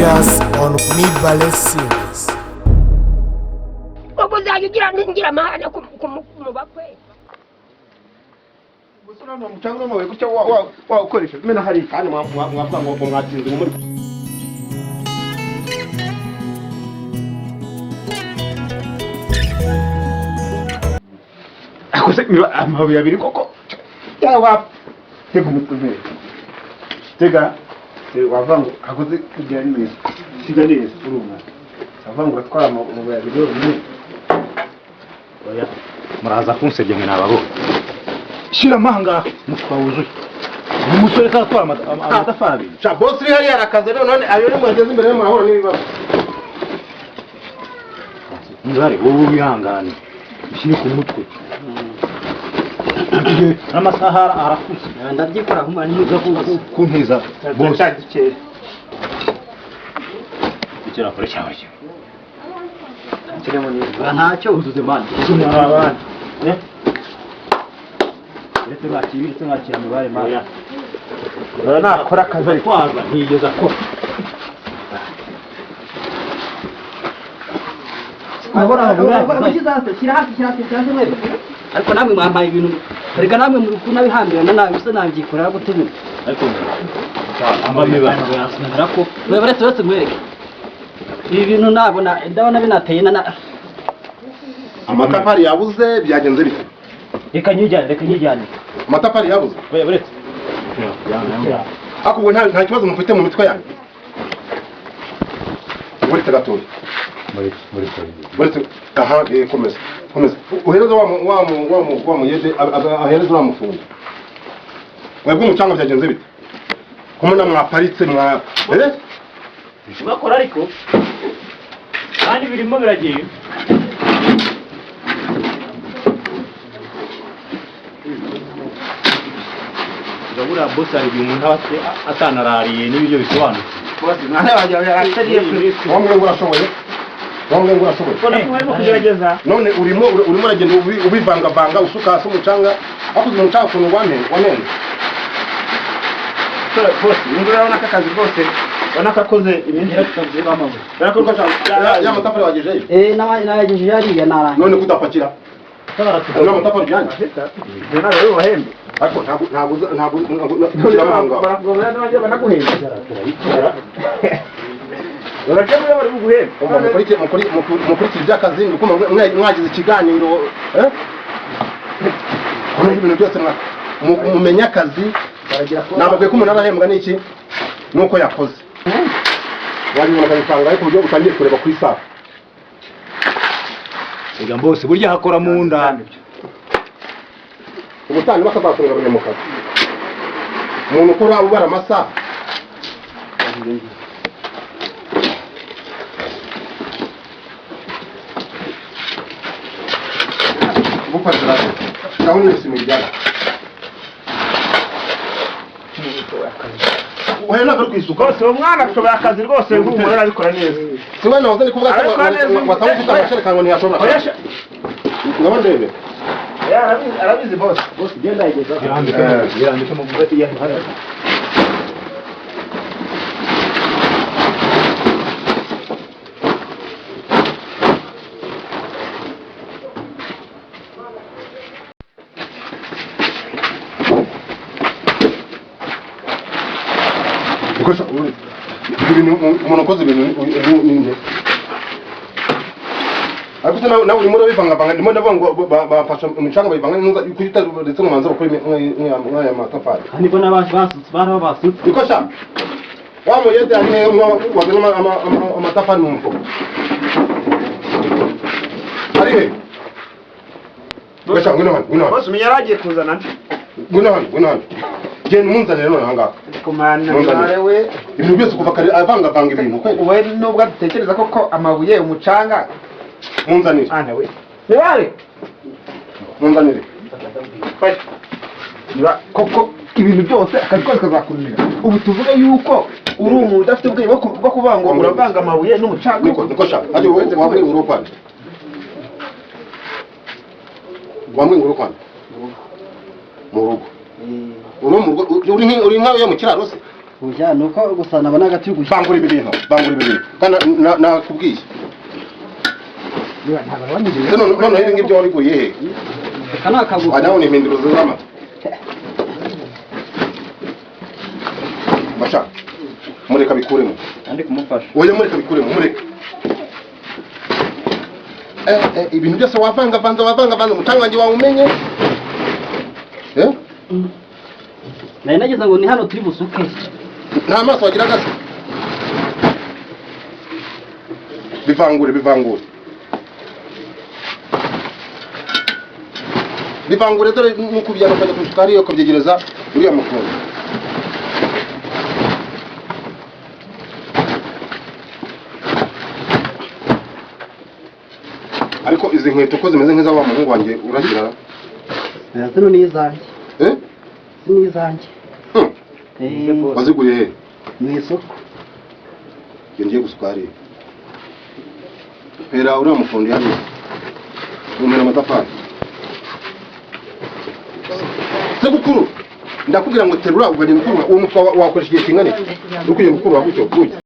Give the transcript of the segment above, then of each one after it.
Us on Mibale Series. Ubwo uzajya ugira ngira amahane mu bakwe. Gusa urabona umucanga n'amabuye gutya wawukoresha mena hariya kandi mwavuga ngo mwatsinze muri. Akoze amabuye abiri koko yawa tega umutwe mbere tega wavuga ngo akoze kugira neza siga neza urumva wavuga ngo uratwara amabuye abiri yonyine. Oya, muraza kunsebya mwe nababonye. Shyira amahanga umufuka wuzuye. Uyu musore atwara amatafari abiri. Sha boss uri hariya arakaze none ayo ni mwageze imbere murahura n'ibibazo. Muzare wowe wihangane ushyire ku mutwe. Amasaha arakuze. Ndabyikora nkumara ntimuza kuntiza boss. Cyagikera. Ikira kure cyawe. Ntacyo uzuze mani. Abana. Uretse bakira uretse mwakira mibare mani. Nakora akazi ariko Kwaza ntiyigeze akora. Ariko namwe mwambaye ibintu reka namwe muri kunabihambirana nabi bisa nabyikorera gute nyine. Ariko amamibare ko uretse uretse mwereke ibi bintu nabona ndabona binateye na amatafari yabuze byagenze bite? Reka nyijyane reka nyijyane. Amatafari yabuze. Oya uretse. Ariko ubwo nta kibazo mufite mu mitwe yanyu. Uretse gatoya. Muri Uretse aha komeza komeza uhereze wa muyede ahereze wa mufundi. Mwebwe umucanga byagenze bite? Kumuna mwaparitse mwa bakora ariko kandi birimo biragiye. Urabura boss ari igihe umuntu aba atanarariye n'ibiryo bisobanutse. Boss mwana wanjye yaragiye wamwe ngo urashoboye. Wamwe ngo urashoboye. Kugerageza. None urimo uragenda ubivangavanga usuka hasi umucanga hakuze umucanga ukuntu wamenye. Boss ingura urabona ko akazi rwose ubona ko akoze iminsi Ya matafari wagejeyo. Nayagejeje hariya narangiye. None kudapakira. None amatafari ujyanye. ntabwo bahembe. Ariko ntabwo ntabwo banaguhemba. Barakemuye bari buguhembe. Mukurikire iby'akazi mwagize ikiganiro kumenya ibintu byose mumenye akazi. Nababwiye ko umuntu arahembwa n'iki nuko yakoze. Wabibona akabipanga ariko uburyo utangiye kureba ku isaha. Ega mbose burya hakora mu nda. Ubutani bakazakorera abanyamukazi. Umuntu ukora ubara amasaha. Shiraho n'iyo imiryango. Oya ntabwo ari kwisuka. Rwose uwo mwana ashobora akazi rwose nk'umugore arabikora neza. Si we nahoze ndi kuvuga ko wasanga ufite amashereka ngo ntiyashobora. Ngabo ndebe. Arabizi boss. Boss genda yigeza. Irambike mu mugati ya hano. Ibintu umuntu ukoze ibintu ni ariko se nawe urimo urabivangavanga ndimo ndavuga ngo bafashe imicanga bayivanga neza kuko ndetse ngo manza bakore nk'aya matafari. Niko n'abasutse baraho basutse. Niko sha wa muyede ari hehe wazana amatafari mu mufuka ari he? Gasha ngwino hano ngwino hano. Boss umenya yaragiye kuzana nde? Ngwino hano ngwino hano. Genda umunzanire none ahangaha. Kumana we ibintu byose kuva kare avangavanga ibintu kweli. We nubwo adutekereza koko amabuye umucanga munzanire. Ana we. Nibare. Munzanire. Niba koko ibintu byose akazi kose kazakurira. Ubu tuvuge yuko uri umuntu udafite ubwenge bwo kuvuga ngo uravanga amabuye n'umucanga. Niko sha. Hadi wowe wamwe urokwana. Wamwe urokwana. Mu rugo. Uri mu rugo uri nka yo mu kiraro se? Oya, nuko gusa nabonaga turi gushyira. Bangura ibi bintu, bangura ibi bintu kandi nakubwiye. None ibi ngibyo wabikuye he? Aka ni akagufi. Aha naho ni impinduro z'amata. Basha, mureka bikuremo. Ndi kumufasha. Oya, mureka bikuremo, mureka. Ibintu byose wavangavanze, wavangavanze, umucanga wanjye wawumenye. Eh? Nari nagize ngo ni hano turi busuke. Nta maso wagiraga se? Bivangure, bivangure. Bivangure dore nuko ubyana ukajya kubisuka hariya ukabyegereza uriya mufundi. Ariko izi nkweto ko zimeze nk'iza wa muhungu wanjye uragira? Zino ni izanjye. Eh? Zino ni izanjye. Waziguriye he? Mu isoko. Ngiye gusuka hariya. Pera uriya mufundi hariya. Umena amatafari. Se gukuru, ndakubwira ngo terura ukagenda ukurura uwo mutwa wakoresha igihe kingana iki? Uri kugenda ukurura gutyo gutyo.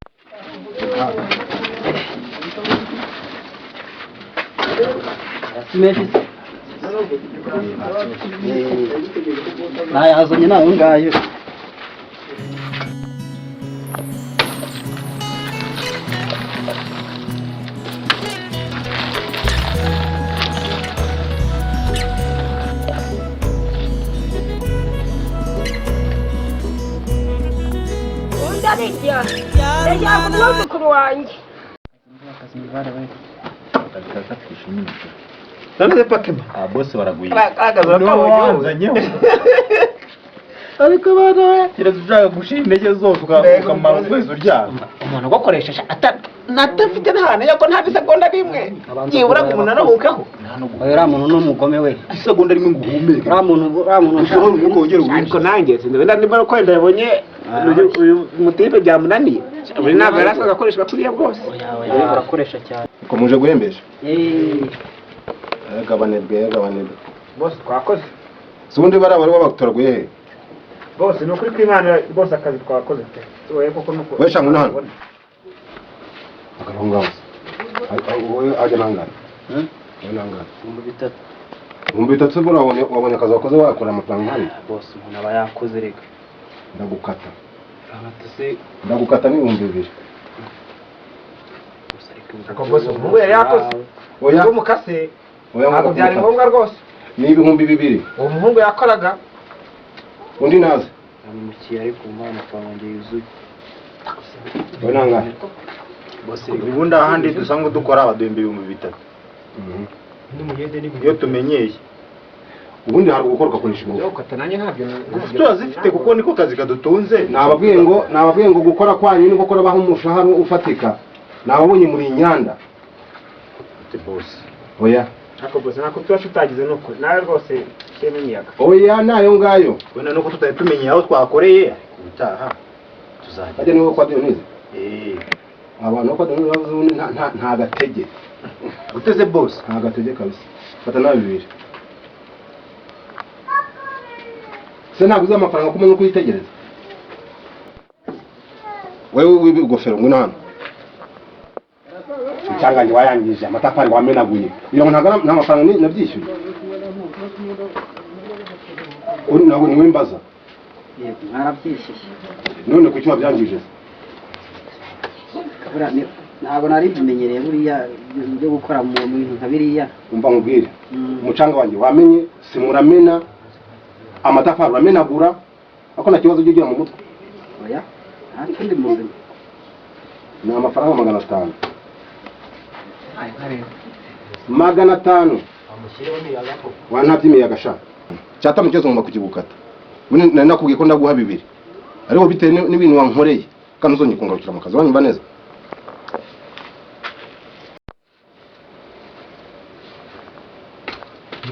Menshi se. Nayazanye nayo ngayo. Ndabirya, ndajya ku mwuzukuru wanjye. None pakema. Ah, bose baragwiye. Ariko bana we. Keretse ushaka gushira intege zose ukamara ukwezi uryama. Umuntu ugakoresha natafite n'ahantu yako nta bisegonda rimwe. Byibura ngo umuntu aruhukeho. Oya, uriya muntu ni umugome we. Isegonda rimwe ngo uhumeke. Uriya muntu Usohora umwuka wongere uwinjize. Ariko nanjye sinzi wenda niba ko wenda yabonye uyu mutipe byamunaniye. Buri ntabwo yari asanzwe akoreshwa kuriya bwose. Oya, urakoresha cyane. Uko muje guhembesha? Eh. Gabanirwe, gabanirwe. Bose twakoze. Si ubundi bariya bari babatoraguye he? Bose ni ukuri kw'Imana rwose akazi twakoze pe. Tubaye koko nuko. We shanga hano. Akaba ngaho. Wowe ajya nangana. Wowe nangana. 3000. 3000 bora wabonye akazi wakoze wakora amafaranga nk'ayo. Bose umuntu aba yakoze reka. Ndagukata. Se Ndagukata ni 2000. Ako bose umuhungu yari yakoze. Oya. Ubwo mukase. Oya, ntabwo byari ngombwa rwose. Ni 2000. Uwo muhungu yakoraga. Undi naze. Namukiye ariko umpa amafaranga yanjye yuzuye. Wowe nangana. Bose Ubundi ahandi dusanzwe dukora baduhemba 3000. Iyo tumenyeye. Ubundi hari gukora ugakoresha ingufu. Ukata nanjye ntabyo. Turazifite kuko niko kazi kadutunze. Nababwiye ngo gukora kwanyu ni gukora baho umushahara ufatika. Nababonye muri Nyanda. Bose. Oya. Ako bose nako tuba tutagize nuko nawe rwose shema imiyaga. Oya nayo ngayo. Wenda nuko tutari tumenye aho twakoreye ubutaha tuzajya. Ajya niwe kwa Dionise. Eh. Abantu kwa Dionise bavuze ubundi nta gatege. Guteze bose. Nta gatege kabisa. Fata nawe 2. Se ntaguze amafaranga kumenya uko uyitegereza. Wewe w'ingofero ngwino hano. Icyangange wayangije amatafari wamenaguye. Iyo ntago nta mafaranga nabyishyuye. Uri ntabwo ni wimbaza. Yego, mwarabyishyuye. None kuki wabyangije se? Ntabwo nari bimenyereye buriya byo gukora mu bintu nka biriya. Umva nkubwire. Umucanga wanjye wamenye, simuramena, amatafari uramenagura, ako nta kibazo ujya ugira mu mutwe. Oya, nta kindi muzima. Ni amafaranga 500. 500. Wantabye imiyaga sha. Cyata mu kibazo ngomba kukigukata. Nari nakubwiye ko ndaguha 2. Ariko bitewe n'ibintu wankoreye, kandi uzongeye kungarukira mu kazi wanyumva neza.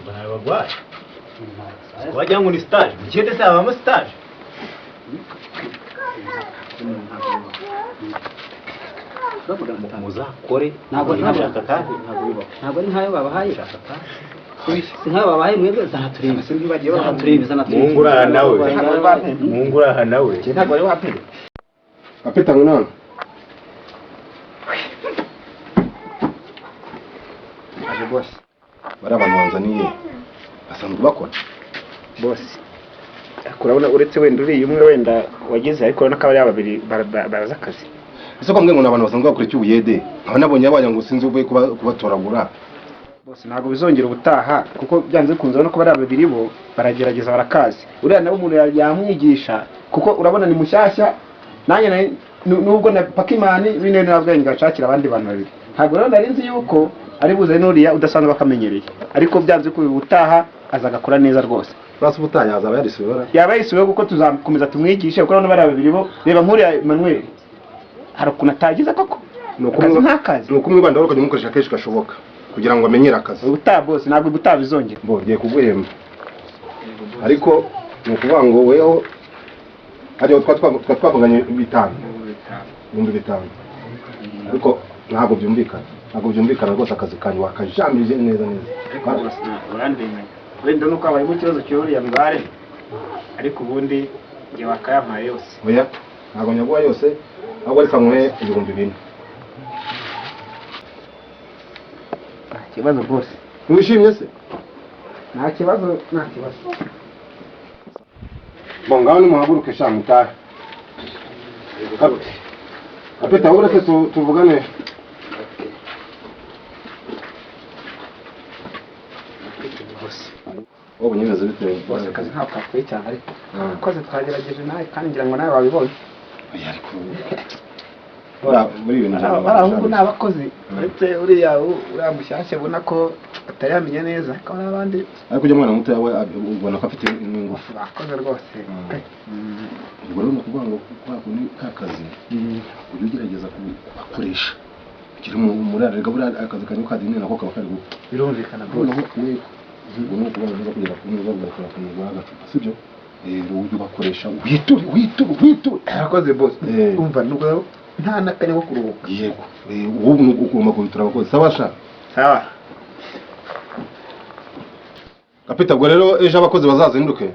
Baragwaye. Wagira ngo ni stage. Mukende se habamo stage. Muzakore. Ntabwo nshaka kandi ntabwo ari nkayo babahaye. Si nkayo babahaye mwebwe zanaturebe. Zanaturebe zanaturebe. Mungu uraha nawe. Mungu uraha nawe. Ntabwo wari wapimye. Kapita ngwino. Aje boss. Bari abantu banzaniye basanzwe bakora. Boss. Urabona uretse wenda uriya umwe wenda wagize ariko urabona ko abari babiri baraza akazi. Ese ko mbwe ngo abantu basanzwe bakora icy'ubuyede nkaba nabonye abanya ngo sinzi uvuye kubatoragura. Bose ntabwo bizongera ubutaha kuko byanze bikunze urabona ko bari babiri bo baragerageza barakazi. Uriya nawe umuntu yamwigisha kuko urabona ni mushyashya nanjye nubwo na Pakimani bine nabwo ngashakira abandi bantu babiri. Ntabwo rero nari nzi yuko ari buze n'uriya udasanzwe bakamenyereye ariko byanze ko ubutaha azagakora neza rwose. Urasa ubutaha yazaba yarisubiye. Yaba yarisubiye kuko tuzakomeza tumwigishe kuko urabona bari babiri bo reba nk'uriya Emmanuel hari ukuntu atagize koko. Ni ukumwibanda ukajya umukoresha kenshi gashoboka kugira ngo amenyere akazi. Ubutaha bose ntabwo ubutaha bizongera. Bo ngiye kuguhemba ariko ni ukuvuga ngo weho hariyo twavuganye 5 5,000 ariko ntabwo byumvikana ntabwo byumvikana rwose akazi kanyu wakajamije neza neza. Urandenganya wenda nuko habayemo ikibazo cy'uriya mibare ariko ubundi njye wakayampaye yose. Oya ntabwo nyaguha yose ahubwo reka nkuhe 4,000. Nta kibazo rwose. Wishimye se? Nta kibazo nta kibazo. Bon ngaho nimuhaguruke sha mutahe. Kapita uretse tuvugane. Wowe nyemeze bite? Bose akazi ntabwo kapfuye cyane ariko koze twagerageje nawe kandi ngira ngo nawe wabibonye. Oya ariko muri ibintu barahungu ni abakozi uretse uriya mushyashya ubona ko atari yamenya neza ariko n'abandi ariko ujya mwana muto yawe ubona ko afite ingufu bakoze rwose. Ubwo rero ni ukuvuga ngo kwa kundi ka kazi ujye ugerageza kubakoresha ukiri muri arega buriya akazi kanyu kadini nako kaba kari gupfa birumvikana rwose. Ubwo ni ukuvuga ngo uza kugera ku meza ugakora akantu agacupa sibyo? Ujye ubakoresha witure witure witure. Arakoze boss. Umva nubwo nta nakanya ko kuruhuka. Yego. Ubu ugomba kubitura abakozi. Sawa sha? Sawa. Kapita ubwo rero ejo abakozi bazazinduke.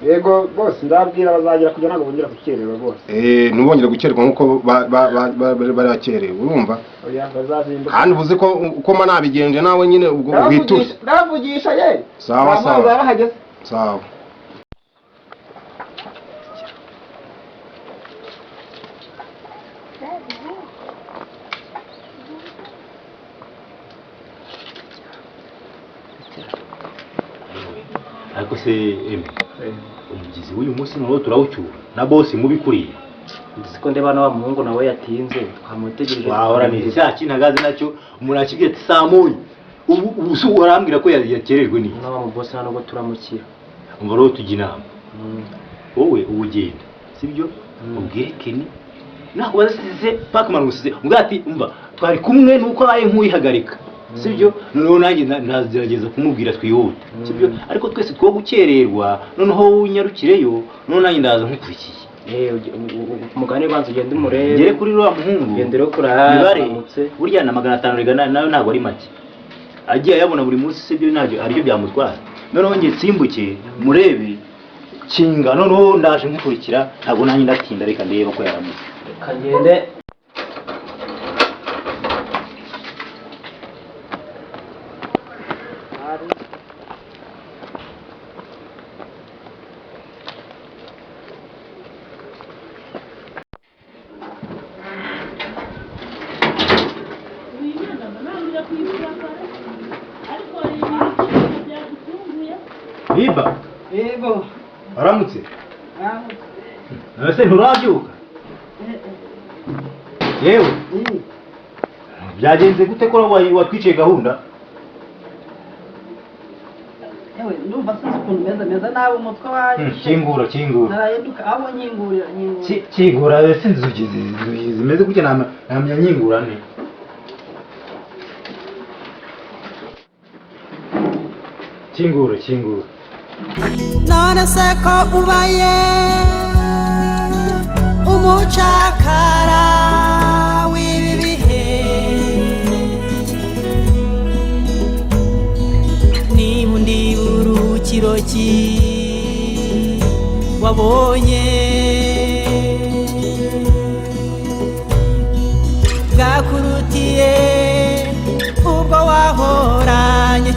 Yego boss ndabwira bazagera kugira ntabwo bongera gukererwa rwose. Ntibongere gukererwa nkuko bari bakerewe urumva? Oya bazazinduka. Kandi ubuze ko uko mba nabigenje nawe nyine ubwo witure. Ndavugisha ye. Sawa sawa. Sawa. Ariko se umugizi w'uyu munsi noneho turawucyura na boss mubi kuriya. Ndetse ndeba na wa muhungu nawe yatinze twamutegereje. Wahora ni cya kintu agaze nacyo umuntu akibwiye ati saa moya ubu se urambwira ko yakererwe ni na wa boss nta nubwo turamukira. Umva rero tujya inama wowe ubugenda sibyo ubwire Kenny nakubaza size Pac-Man gusize ubwo ati umva twari kumwe nuko abaye nk'uyihagarika sibyo noneho nanjye nagerageza kumubwira twihute sibyo ariko twese two gukererwa noneho unyarukireyo noneho nanjye ndaza nkukurikiye. Umugani banza ugende umurebe ngere kuri rwa muhungu gendere kuri aha burya na 500 rega nayo ntabwo ari make agiye ayabona buri munsi sibyo ntabyo aribyo byamutwara noneho nge nsimbuke murebe kinga noneho ndaje nkukurikira ntabwo nanjye ndatinda reka ndebe ko yaramutse kagende. Biba. Yego. Aramutse. Ese nturabyuka? Yewe. Byagenze gute ko watwiciye gahunda? Yewe ndumva sinzi ukuntu meze meze nabi umutwe waje. Kingura kingura. Narayeduka abo nyingurira nyingura. Kingura ese inzugi zimeze gutya namenya nyingura ne. Kingura kingura. None se ko ubaye umucakara w'ibi bihe niba undi burukiro ki wabonye.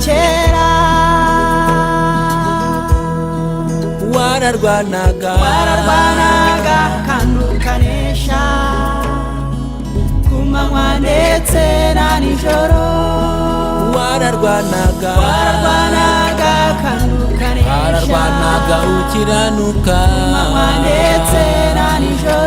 kera. Wararwanaga, wararwanaga kandi ukanesha ku manywa ndetse na nijoro. Wararwanaga, wararwanaga kandi ukanesha, wararwanaga ukiranuka ku manywa ndetse na nijoro.